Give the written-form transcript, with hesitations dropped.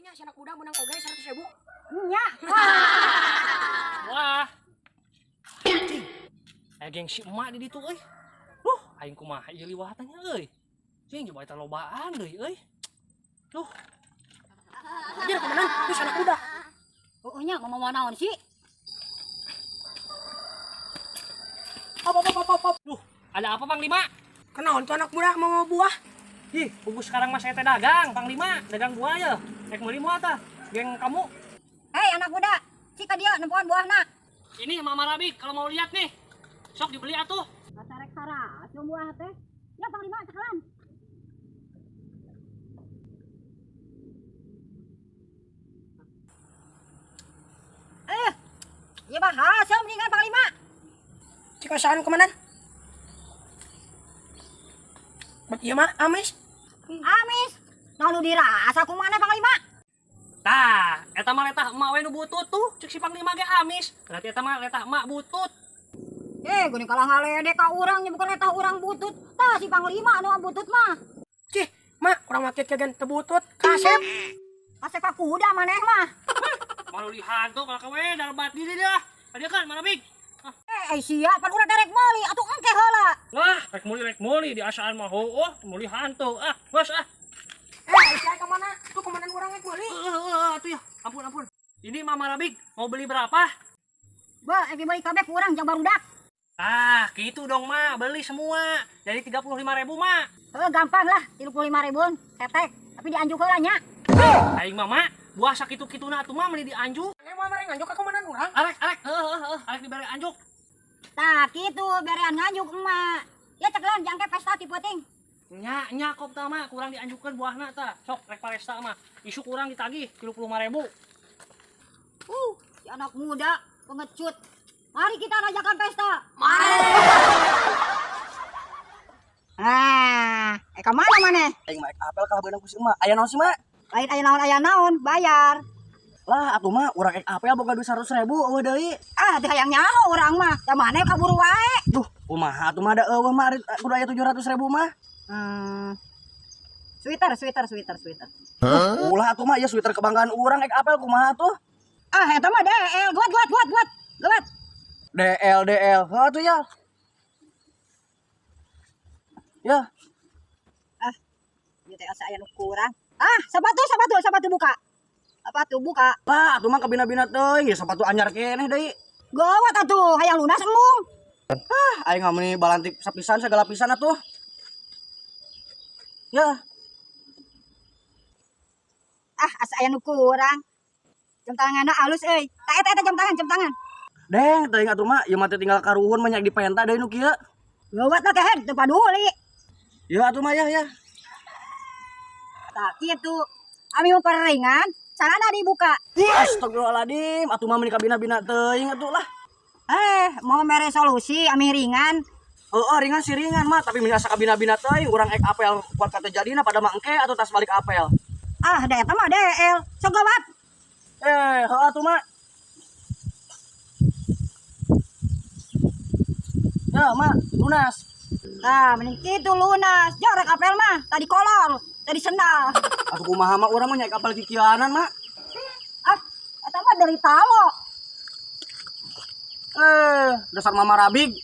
Nya si anak muda menang oge 100.000. Nya. Wah. Aya gengsi emak di ditu euy. Duh, aing kumaha ieu liwatannya euy. Cing coba eta lobaan deui euy. Duh, Anjir komandan, terus anak muda. Oh nya mau mau naon sih? Op op op op op. Duh, ada apa Panglima? Kenaon tuh anak muda mau buah? Ih, pugu sekarang mah saya teh dagang, Panglima, dagang buah ya. Rek meuli moal tah? Geng kamu. Hei anak muda, cika dia nempoan buahna. Ini Mama Rabik kalau mau lihat nih. Sok dibeli atuh. Kasarek sarasum buah teh. Ya Panglima cekalan. Eh, ieu mah hasil mendingan Panglima. Cik komandan. Bet ieu mah amis. Amis. Nah nu dirasa kumaha Panglima? Tah, eta mah letah emak we nu butut tuh, cek si Panglima ge amis. Berarti eta mah letah emak butut. Eh, geuning kalah ngaledek ka urang nya bukan letah urang butut. Tah si Panglima anu butut mah. Cih, mak urang make kagan teu butut, kasep. Kasep ka kuda maneh mah. Malu lihat tuh kalau kawe darbat diri dah. Tadi kan Mama Rabik. Ah. Eh, sia pan urang derek meuli atuh engke heula. Wah, rek meuli di asaan mah heueuh, meuli hantu. Ah, bos ah. Eh, sia ka mana? Tuh komandan urang rek meuli. Heeh, atuh ya. Ampun, ampun. Ini Mama Rabik mau beli berapa? Ba, eh dibeli kabeh ku urang jang barudak. Ah, gitu dong, Ma. Beli semua. Jadi 35.000, Ma. Heuh, gampang lah, 35 ribuan, tetek. Tapi dianjuk heula nya. Aing mah, Ma, buah sakitu-kituna atuh mah meuli dianjuk. Eh, moal mere nganjuk ka komandan urang. Arek, arek, heuh, heuh, heuh, arek dibere anjuk. Tah, kitu berean nganjuk emak. Ya ceklan jangke pesta ti peuting. Nya, nya kop tah, Ma, kurang dianjukkeun buahna tah. Sok rek paresta mah. Isuk urang ditagih 35.000. Si anak muda pengecut. Mari kita rayakan pesta. Mari. Ah, ka mana maneh? Aing mah apel kalah beunang ku si emak. Aya naon sih, Mak? Lain aya naon, bayar. Lah atuh mah urang ek apel boga duit 100.000 eueuh deui. Ah, teu hayang nyaho urang mah. Da maneh kaburu wae. Duh, kumaha atuh mah da eueuh mah kudu aya 700.000 mah. Sweater, sweater, sweater, sweater. Ulah atuh mah ieu sweater kebanggaan urang ek apel kumaha atuh? Ah, eta mah DL. Guat, guat, guat, guat. Guat. DL DL. Heuh atuh ya. Ya. Ah, ieu teh asa aya nu kurang. Ah, sepatu, sepatu, sepatu buka. Sepatu buka. Lah atuh mah kabina-bina teuing, ya sepatu anyar keneh deui. Gawat atuh, hayang lunas embung. Ah, aing mah meuni balantik sapisan sagala pisan atuh. Ya. Ah, asa aya nu kurang. Jam tanganna alus euy. Tah eta eta jam tangan, jam tangan. Deng, teuing atuh mah ieu mah teh tinggal karuhun mah nya dipenta deui nu kieu. Gawat lah kehed, teu paduli. Ya atuh mah ya ya. Tah kitu. Ami mau ringan, carana dibuka. Astagfirullahaladzim, atuh mah meuni kabina-bina teuing atuh lah. Eh, mau mere solusi ami ringan. Heeh, ringan sih ringan mah, tapi meuni asa kabina-bina teuing urang ek apel kuat kata jadina pada mah engke atuh tas balik apel. Ah, da eta mah DL. Sok gawat. Eh, heuh atuh mah. Ya, mak, lunas. Nah, mending kitu lunas. Jorek apel mah, tadi kolor, tadi sendal. Atuh kumaha mah urang mah nya apel kikianan, mak. Ah, eta mah dari talo. Eh, dasar Mama Rabig.